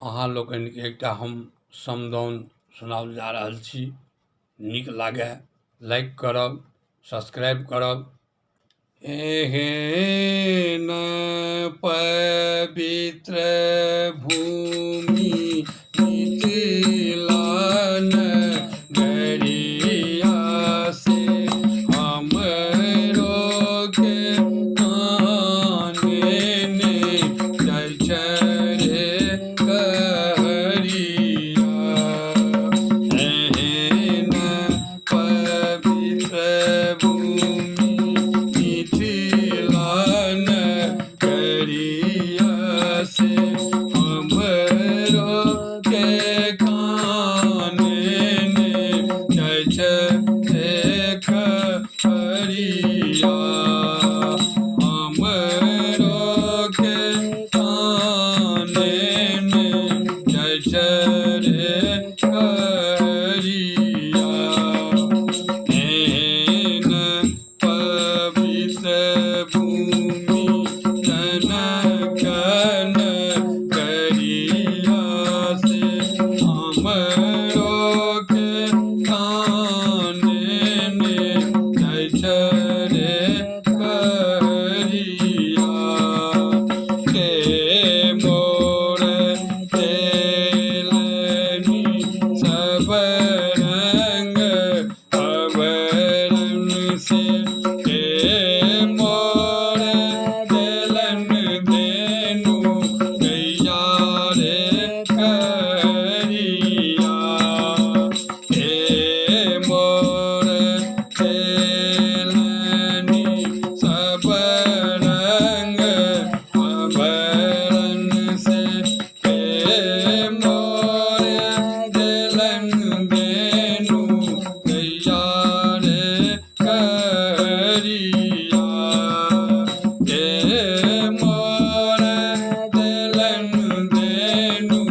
अहाँ लोकनिके एकटा हम समदाउन सुनाओल जा रहल छी। नीक लागए लाइक करब, सब्सक्राइब करब। एहन पवित्र भूमि मिथिला नगरिया से हमरो के काने जाइ छै रे कहरिया। एहन पवित्र भूमि मिथिला नगरिया से हमरो के काने जाइ छै रे कहरिया। हमरो के काने जाइ छै रे कहरिया। एहन पवित्र भूमि जनक नगरिया से हमरो के काने जाइ छै रे कहरिया। के मोर देलनि सब रंग अबरन से, के मोर देलन देनु गैया रे कहरिया। के मोर देलनि सब रंग अबरन से, के मोर देलन देनु गैया रे कहरिया। के मोर देलन देनु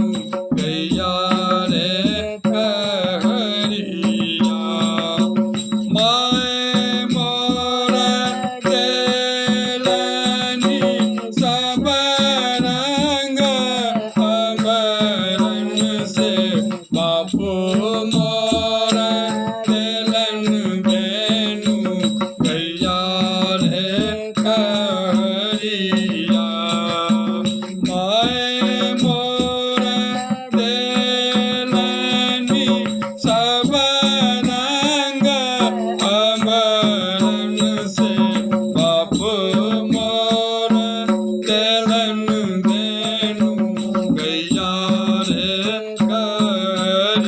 गैया रे कहरिया। My मोर देलनि सब रंग अबरन से, बापू मोर देलन देनु गैया रे कहरिया। My मोर देलनि सब रंग अबरन से, बापू मोर देलन देनु गैया रे कहरिया।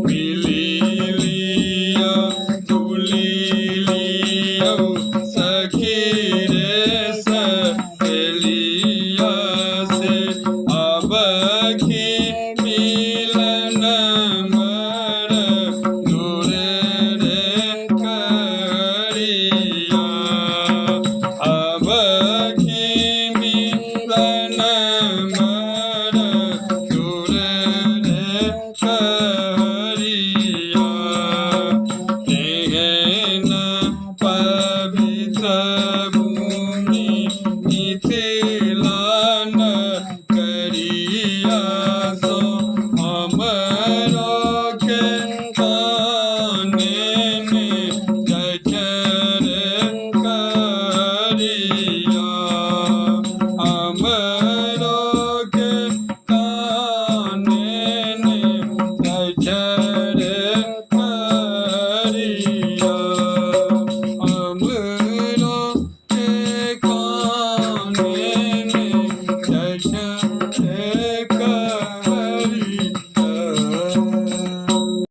मिली लिया तुली लियौ सखी रे सहेलिया से, अब की मिलन बर दूरे रे कहरिया। अब की मिलन बर दूरे रे कहरिया। एहन पवित्र भूमि मिथिला नगरिया सो हमरो के काने जाइ छै रे कहरिया। हमरो के काने जाइ छै रे कहरिया। हमरो के काने जाइ छै रे।